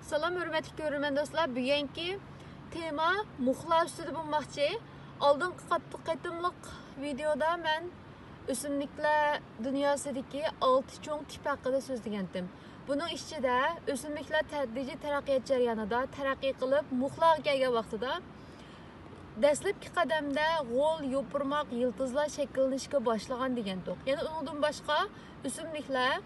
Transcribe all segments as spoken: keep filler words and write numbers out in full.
سالام ھۆرمەتلىك كۆرۈرمەن دوستلار، بۈگۈنكى تېما مۇخلار ئۈستىدە بولماقچى. ئالدىنقى قات-، قېتىملىق ۋىدېيودا مەن ئۆسۈملۈكلەر دۇنياسىدىكى ئالتە چوڭ تىپ ھەققىدە سۆزلىگەنتىم. بۇنىڭ ئىچىدە ئۆسۈملۈكلەر تەدرىجىي تەرەققىيات جەريانىدا تەرەققىي قىلىپ، مۇخلارغا كەلگەن ۋاقتىدا دەسلەپكى قەدەمدە غول، يوپۇرماق، يىلتىزلار شەكىللىنىشكە باشلىغان دېگەنتۇق. يەنە ئۇنىڭدىن باشقا ئۆسۈملۈكلەر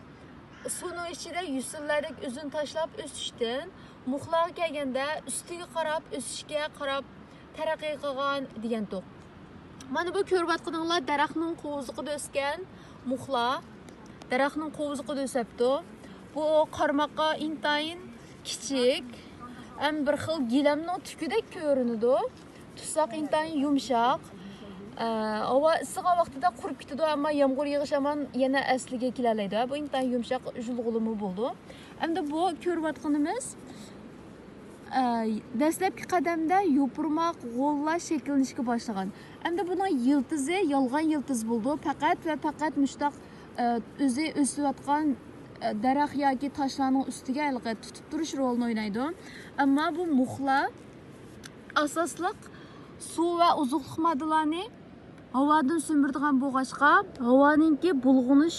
سۇنىڭ ئىچىدە يۈسۈنلەردەك ئۆزىنى تاشلاپ ئۆسۈشتىن، مۇخلارغا كەلگەندە ئۈستىگە قاراپ ئۆسۈشكە قاراپ تەرەققىي قىلغان دېگەنتۇق. مانا بۇ كۆرۈۋاتقىنىڭلار دەرەخنىڭ قوۋزىقىدا ئۆسكەن مۇخلار. دەرەخنىڭ قوۋزىقىدا ئۆسەپتۇ. بۇ قارىماققا ئىنتايىن كىچىك، ھەم بىر خىل گىلەمنىڭ تۈكىدەك كۆرۈنىدۇ. تۇتساق ئىنتايىن يۇمشاق. ئە، ھاۋا ئىسسىغان ۋاقتىدا قۇرۇپ كېتىدۇ، ئەمما يامغۇر يېغىش ھامان يەنە ئەسلىگە كېلەلەيدۇ. بۇ ئىنتايىن يۇمشاق، ژۇلغۇنلىمۇ بولىدۇ. ئەمدى بۇ كۆرۈۋاتقىنىمىز، ئە، دەسلەپكى قەدەمدە يوپۇرماق، غوللار شەكىللىنىشكە باشلىغان. ئەمدى بۇنىڭ يىلتىزى يالغان يىلتىز بولىدۇ. پەقەت ۋە پەقەت مۇشۇنداق، ئە، ئۆزى ئۆسۈۋاتقان، ئە، دەرەخ ياكى تاشلارنىڭ ئۈستىگە ھېلىقى تۇتۇپ تۇرۇش رولىنى ئوينايدۇ. ئەمما بۇ مۇخلار ئاساسلىق سۇ ۋە ئوزۇقلۇق ماددىلارنى ھاۋادىن سۈمۈرىدىغان بولغاچقا، ھاۋانىڭكى بۇلغىنىش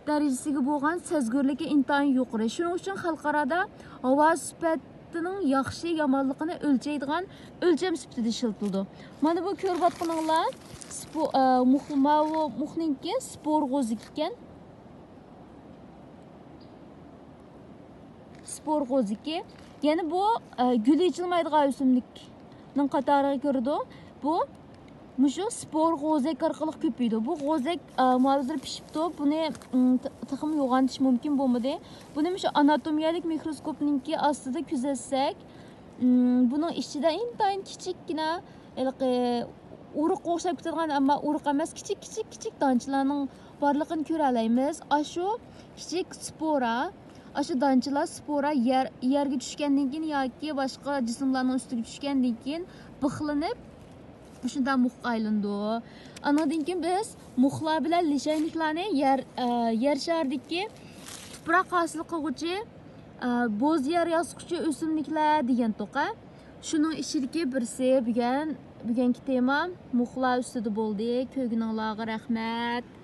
دەرىجىسىگە بولغان سەزگۈرلۈكى ئىنتايىن يۇقىرى. شۇنىڭ ئۈچۈن خەلقئارادا ھاۋا سۈپىتىنىڭ ياخشى يامانلىقىنى ئۆلچەيدىغان ئۆلچەم سۈپىتىدە ئىشلىتىلىدۇ. مانا بۇ كۆرۈۋاتقىنىڭلار سپو-، ئە، مۇخ-، ماۋۇ مۇخنىڭكى سپور غوزىكى ئىكەن. سپور غوزىكى. يەنە بۇ، ئە، گۈلى ئېچىلمايدىغان ئۆسۈملۈكنىڭ قاتارىغا كىرىدۇ. بۇ مۇشۇ سپور غوزەك ئارقىلىق كۆپىيىدۇ. بۇ غوزەك، ئە، ماۋۇ ھازىر پىشىپتۇ. بۇنى، ئم، ت-، تېخىمۇ يوغانتىش مۇمكىن بولمىدى. بۇنى مۇشۇ ئاناتومىيەلىك مىكروسكوپنىڭكى ئاستىدا كۆزەتسەك، ئم، بۇنىڭ ئىچىدە ئىنتايىن كىچىككىنە، ھېلىقى ئۇرۇققا ئوخشاپ كېتىدىغان، ئەمما ئۇرۇق ئەمەس، كىچىك، كىچىك، كىچىك دانچىلارنىڭ بارلىقىنى كۆرەلەيمىز. ئاشۇ كىچىك سپورا، ئاشۇ دانچىلار سپورا يەر، يەرگە چۈشكەندىن كېيىن ياكى باشقا جىسىملارنىڭ ئۈستىگە چۈشكەندىن كېيىن بىخلىنىپ، مۇشۇنداق مۇخقا ئايلىنىدۇ. ئانىڭدىن كېيىن بىز مۇخلار بىلەن لىشەينىكلارنى يەر، ئە، يەر شارىدىكى تۇپراق ھاسىل قىلغۇچى، ئە، بوز يەر ياسىغۇچى ئۆسۈملۈكلەر دېگەنتۇق، ھە. شۇنىڭ ئىچىدىكى بىرسى بۈگۈن، بۈگۈنكى تېما مۇخلار ئۈستىدە بولدى. كۆرگىنىڭلارغا رەھمەت.